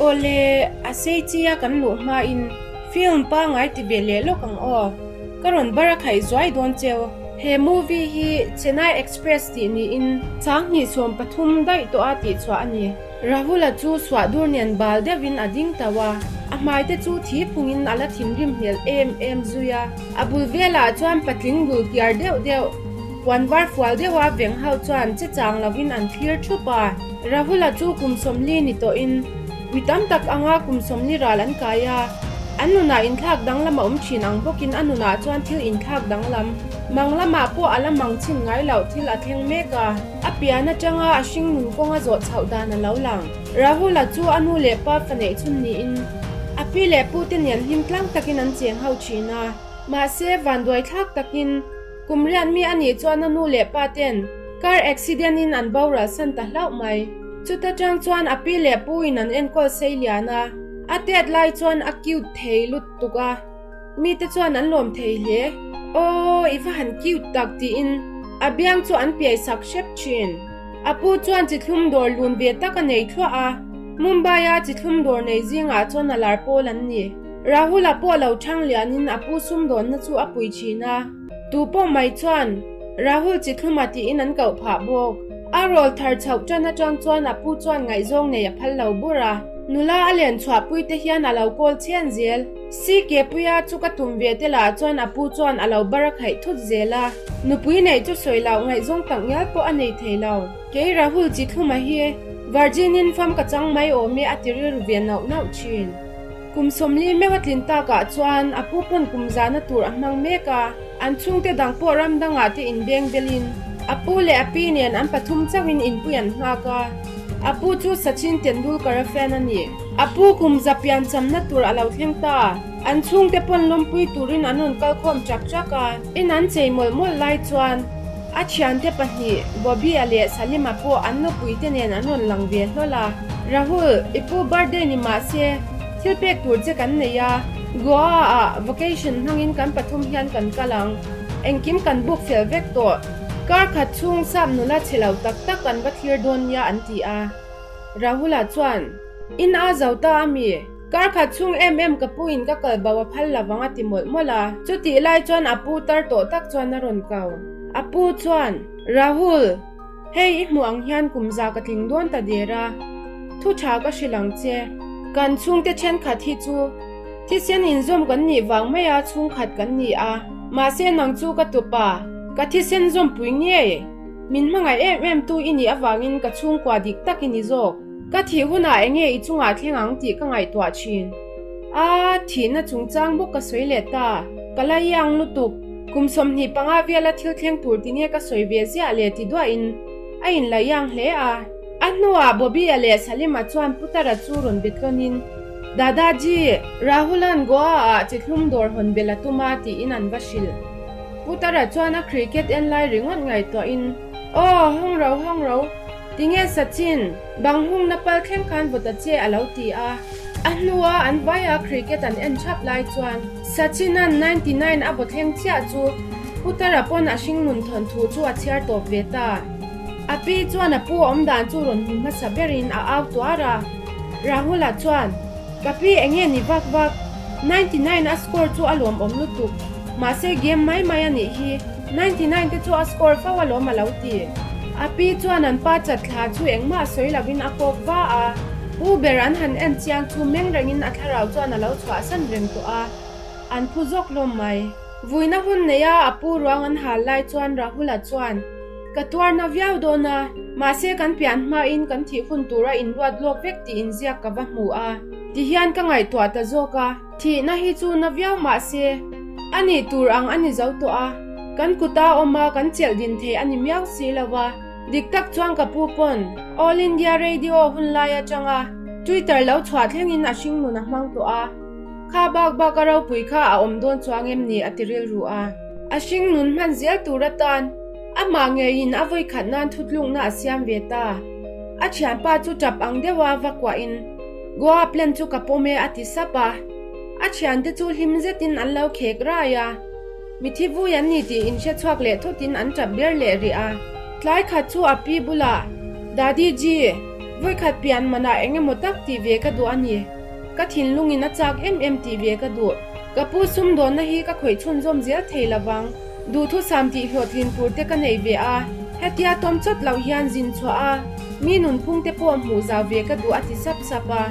Awle, a sei chia kan luh hmain film pangai ti ve leh lawk ang aw. Ka rawn bar a khaih zuai dawn cheu. He movie hi Chennai Express tih niin 20 13 daih tawha tihchhuah a ni. Rahula chu suah dur nen bal deuhin a ding tauh a, a hmai te chu thi phungin a la thinrim hmel em em zui a. A bul velah chuan patling dul kiar deuh deuh, puan var fual deuha veng ho chuan che chang lovin an thlir thup a. Rahula chu kum 40 ni tawhin mi tam tak anga kum 40 ral an kai a, an nunah inthlak danglam a awm thin ang bawkin a nunah chuan thil inthlak danglam mang lamah pawh a la mang chhin ngai loh thil a thleng mek a. A pian atanga a hringnun kawnga zawh chhoh dan a lo lang. Rahula chu a nu leh pa fa neih chhun niin a pi leh pu te nen hlim tlang takin an cheng ho thin a. Mahse, vanduai thlak takin kum riat mi a nih chuan a nu leh pa ten car accident in an boral san ta hlauh mai. Chuta tang chuan a pi leh pu in an enkawl sei lian a, a tet lai chuan a cute thei lutuk a. Mite chuan an lawm thei hle. Aw, i va han cute tak tiin a biang chu an piai sak hrep thin. A pu chuan chithlum dawr lun ve tak a nei thluah a, Mumbai-a chithlum dawr nei zingah chuan a lar pawl an ni. Rahul-a pawh lo thang lianin a pu sumdawnna chu a pui thin a, tu pawh mai chuan Rahul chithluma tiin an koh phah bawk. A rawl thar chhoh tan atang chuan a pu chuan ngaihzawng nei a phal lo bur a, nula a len chhuahpui te hian a lo kawl chhen zel. CK Puia chu ka tum ve te lah chuan a pu chuan a lo bar a khaih thut zel a, nupui neih chu sawi loh ngaihzawng tak ngial pawh a nei thei lo. Kei Rahul Chithluma hi Virgin in fam ka chang mai awm e a ti rilru ve nauh nauh thin. Kum 40 meuh a tlin takah chuan a pu pawn kum zahna tur a hmang mek a, an chhungte dang pawh ram dangah te inbeng belin a pu leh a pi nen an pathum chauhin inpui an nghak a, a pu chu Sachin Tendulkar a fan a ni. A pu kum za pian chamna tur a lo thleng ta. An chhungte pawn lawmpui turin an rawn kal khawm chak chak a. In an chei mawlh mawlh lai chuan a thiante pahnih Bobby-a leh Salima pawh an nupuite nen an rawn lang ve hlawl a. Rahul, i pu birthday ni mah se, thil pek tur che kan nei a. Goa-ah vacation hmangin kan pathum hian kan kal ang. Engkim kan book fel vek tawh. Kar khat chhung sap nula chhe lo tak tak kan va thlir dawn nia an ti a. Rahula chuan, In a zo ta a mi? Kar khat chhung em em ka pu in ka kal bo a phal lovang a ti mawlh mawlh a. Chutih lai chuan a pu tar tawh tak chuan a rawn kau. A pu chuan, Rahul, hei i hmuh ang hian kum za ka tling dawn ta der a, thu tha ka hrilh ang che. Kan chhungte thenkhat hi chu thisen inzawm kan nih vang maia chhungkhat kan ni a, mahse nang chu ka tupa, ka thisen zawmpui ngei. Min hmangaih em em tu i nih avangin ka chhungkua dik tak i ni zawk. Ka thih hunah eng nge i chungah thleng ang tih ka ngaihtuah thin. A, thihna chungchang bawk ka sawi leh ta. Ka la iang lutuk. Kum 25 vela thil thleng tur ti nge ka sawi ve ziah leh ti duahin a inla iang hle a. A hnuah Bobby-a leh Salima chuan Putara chu rawn be tlawnin, Dadaji, Rahulan Goa-ah chithlum dawr hawn bel a tum a tiin an va hrilh. Putara chuan a cricket en lai ringawt ngaihtuahin, Aw, hawng ro, hawng ro, tinge Sachin, bang hungna pal thleng khan vaw ta che a lo ti a. A hnua an vaia cricket an en thap lai chuan Sachin-a'n 99 a vaw thleng chiah chu Putara pawn a hringnun thawnthu chu a chhiar tawp ve ta. A pi chuan a pu awmdan chu rawn hmu hmasa berin a au tuar a. Rahul-a chuan, Ka pi enge ni vak vak, 99 a score chu a lawmawm lutuk, mahse game mai mai a nih hi, 99 te chu a score fo alawm a lo ti. A pi chuan an pa chat thla chu engmah sawi lovin a kawk va a, pu ber an han en chiang chu meng rengin a thlarau chuan a lo chhuahsan reng tawh a, an phu zawk hlawm mai. Vuina hun neia a pu ruang an hal lai chuan Rahula chuan, Ka tuarna viau dawn a, mahse kan pian hmain kan thih hun tura inruat lawk vek tih inziak ka va hmu a, tihian ka ngaihtuah ta zawk a. Thihna hi chu na viau mahse a nih tur ang a ni zo tawh a, kan kuta awm a kan chelh din thei a ni miau si lo a. Dik tak chuan ka pu pawn All India Radio hun lai atanga Twitter lo chhuah thlengin a hringnun a hmang tawh a, kha bak bak a ropui kha a awm dawn chuang em ni a ti rilru a. A hringnun hman zel tur atan Amah ngeiin a vawikhat nan thutlukna a siam ve ta. A thianpa chu tap ang deuha va kuahin, Goa plan chu ka pawm e a ti sap a. A thiante chu hlim zetin an lo khek rai a. Mithi vui an ni tih inhre chhuak leh thutin an tap ber leh rih a. Tlai khat chu a pi bulah, Dadi ji, Vawikhat pian manah eng emaw tak tih ve ka duh a ni. Ka thinlungin a chak em em tih ve ka duh. Ka pu sumdawnna hi ka khawih chhunzawm zel thei lovang. Duhthusam tih hlawhtlin tur te ka nei ve a, hetia tawm chawt loh hian zin chhuah a, mi nunphung te pawh hmuh zau ve ka duh a ti sap sap a.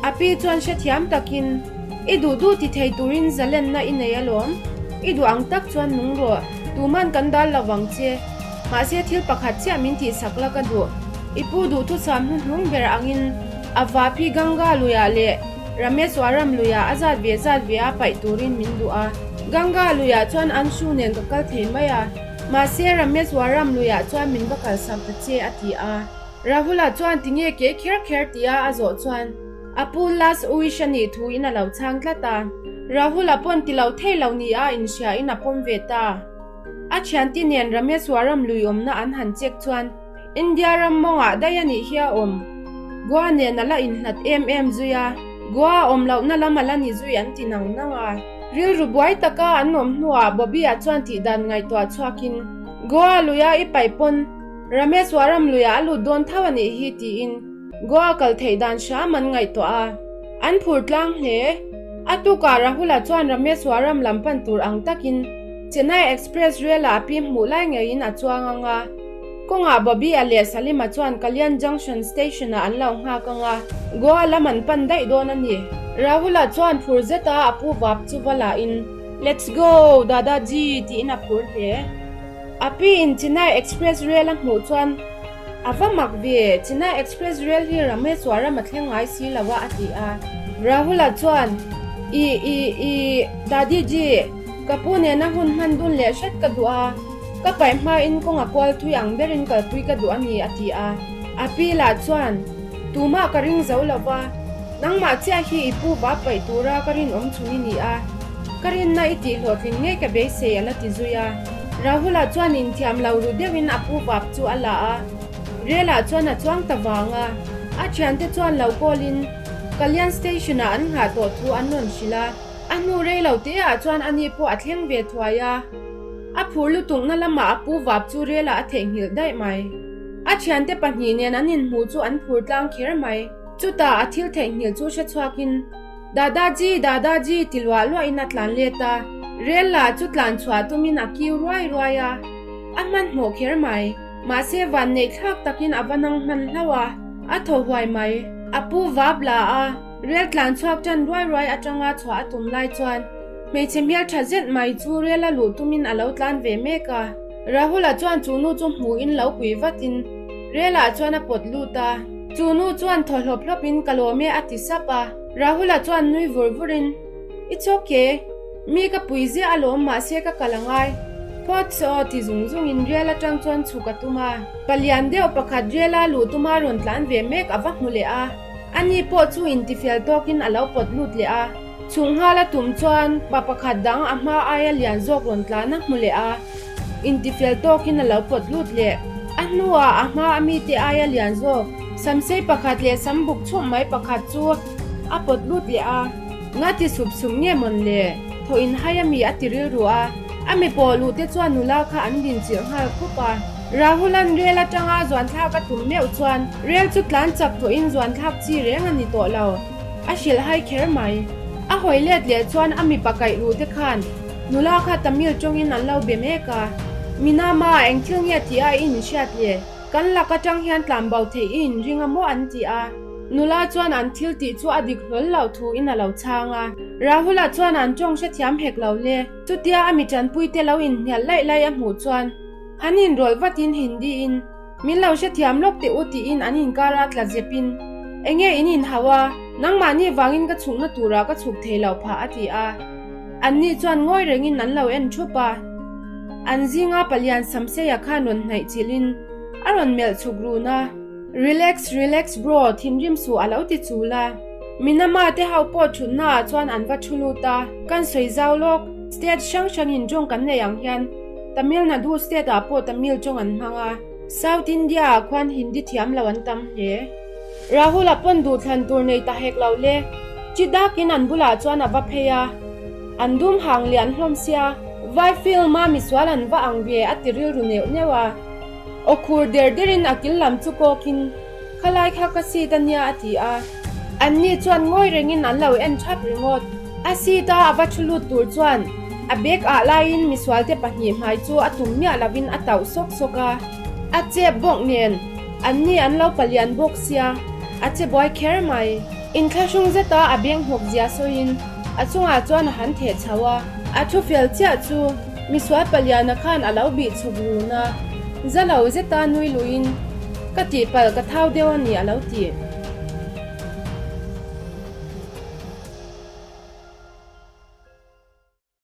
A pi chuan hrethiam takin, I duh duh ti thei turin zalenna i nei alawm. I duh ang tak chuan nung rawh, tuman kan dal lo vang che. Mahse thil pakhat chiah min tihsak la ka duh. I pu duhthusam hnuhnung ber angin a vaphi Ganga luiah leh Rameswaram luiah a zat ve zat ve a paih turin min duh a. Ganga luiah chuan Anshu nen ka kal thei mai a, mahse Rameswaram luiah chuan min va kalsak ta che a ti a. Rahula chuan tinge ke kher kher tia a zawh chuan a pu last wish a nih thuin a lo chhang tlat a. Rahula pawn ti lo thei lo ni a inhriain a pawm ve ta. A thiante nen Rameswaram lui awmna an han check chuan India ram mawngah daih a nih hi a awm. Goa nen a la inhlat em em zui a, Goa awm lohna lam a la ni zui an ti nang nang a. Rilru buai taka an awm hnuah Bobby-a chuan tihdan ngaihtuah chhuakin, Goa luia i paih pawn Rameswaram luiah a lut dawn tho a nih hi tiin Goa kal theih dan hram an ngaihtuah a, an phur tlang hle. A tukah Rahul-a chuan Rameswaram lam pan tur ang takin Chennai Express rel-ah a pi hmuh lai ngeiin a chuang ang a. Kawngah Bobby-a leh Salima chuan Kalyan Junction Station-ah an lo nghak ang a, Goa lam an pan daih dawn a ni. Rahul-a chuan phur zeta a pu vap chu va lahin, Let's go, Dadaji! tiin a phur hle. A piin Chennai Express rel a hmuh chuan, A va mak ve, Chennai Express rel hi Rameswaram a thleng ngai si lo a, a ti a. Rahul-a chuan, I, i, i, Dadiji, ka pu nena hun hman dun leh hret ka duh a, ka paih hmain kawng a kual thui ang berin kalpui ka duh a ni, a ti a. A pi lah chuan, Tumah ka ring zo lo va, nangmah chiah hi i pu va paih tura ka rinawm chhun i ni a, ka rinna i tih hlawhtling ngei ka beisei a la ti zui a. Rahula chuan inthiam lo ru deuhin a pu vap chu a la a, relah chuan a chuang ta vang a. A thiante chuan lo call-in Kalyan Station-ah an nghah tawh thu an rawn hrilh a. A hnu rei lo te ah chuan ani pawh a thleng ve thuai a, a phur lutukna lamah a pu vap chu relah a theihnghilh daih mai. A thiante pahnih nen an inhmuh chu an phur tlang kher mai. Chutah a thil theihnghilh chu hre chhuakin, Dadaji, Dadaji ti luah luahin a tlan let a, rel lah chu tlan chhuah tumin a kiu ruai ruai a, a hmanhmawh kher mai. Mahse vanneih thlak takin a va nang hman hlauh a, a thaw huai mai. A pu vap la a. Rel tlan chhuak tan ruai ruai atanga chhuah a tum lai chuan hmeichhe hmel tha zet mai chu rel a luh tumin a lo tlan ve mek a. Rahul-a chuan chu nu chu hmuhin lo pui vatin rel ah chuan a pawt lut a. Chu nu chuan thaw hlawp hlawpin ka lawm e a ti sap a. Rahul-a chuan nui vur vurin, It's okay, mi ka pui ziah alawm mahse ka kal angai. Phawt aw ti zung zungin rel atang chuan chhuk a tum a. Palian deuh pakhat rel a luh tuma rawn tlan ve mek a va hmu leh a. Ani pawh chu intifel tawkin a lo pawt lut leh a, chhung nghal a tum chuan pa pakhat dang a hma aia lian zawk rawn tlan a hmu leh a, intifel tawkin a lo pawt lut leh. A hnuah a hma a mite aia lian zawk samsei pakhat leh sam buk chhum mai pakhat chu a pawt lut leh a, Nga ti sup sup nge mawn le? Thaw in hai a mi a ti rilru a, a mi pawh luh te chuan nula kha an din chilh nghal khup a. Rahulan rel atanga zuan thlak a tum meuh chuan rel chu tlan chak tawhin zuan thlak chi reng a ni tawh lo. A hrilh hai kher mai. A hawi let leh chuan a mipa kaih ruh te khan nula kha Tamil tawngin an lo be mek a. Minama, eng thil nge tih a i inhriat le? Kan lak atang hian tlan bo theih i inring a maw an ti a. Nula chuan an thil tih chu a dik hlawl loh thuin a lo chhang a. Rahula chuan an tawng hrethiam hek lo le. Chutia a mi tanpuite lo inhnial laih laih a hmuh chuan An inrawlh vatin Hindi-in, Min lo hrethiam lawk teh u tiin an inkara tla zepin, Enge in inhauh a, nangmahni vangin ka chhukna turah ka chhuk thei loh phah a ti a. Anni chuan ngawi rengin an lo en thup a. An zinga palian Samseia khan rawn hnaih chilhin a rawn melh chhuk run a. Relax, relax bro, thinrim suh a lo ti chul a. Minama te ho pawh thutnaah chuan an va thu lut a. Kan sawi zau lawk, state hrang hrangin tawng kan nei ang hian Tamil Nadu state ah pawh Tamil tawng an hmang a, South India ah khuan Hindi thiam lo an tam hle. Rahul a pawn duh thlan tur nei ta hek lo le. Chi dakin an bulah chuan a va phei a, an dum hang lian hlawm sia, vai film a misual an va ang ve a ti rilru neuh neuh a. Aw khur der derin a kil lam chu kawkin. Khalai kha ka seat a nia a ti a. Anni chuan ngawi rengin an lo en thap ringawt. A seat a a va thu lut tur chuan a bag ah laiin misualte pahnih hmai chu a tum miah lovin a tauh sawk sawk a. A chep bawk nen anni an lo palian bawk sia, a che buai kher mai. Inthlahrung zeta a beng hnawk zia sawiin a chungah chuan a han theh chho a. A thu fel chiah chu misual paliana khan a lo bih chhuk run a, za lo zeta nui luiin, Ka tihpalh ka thau deuh a ni a lo ti.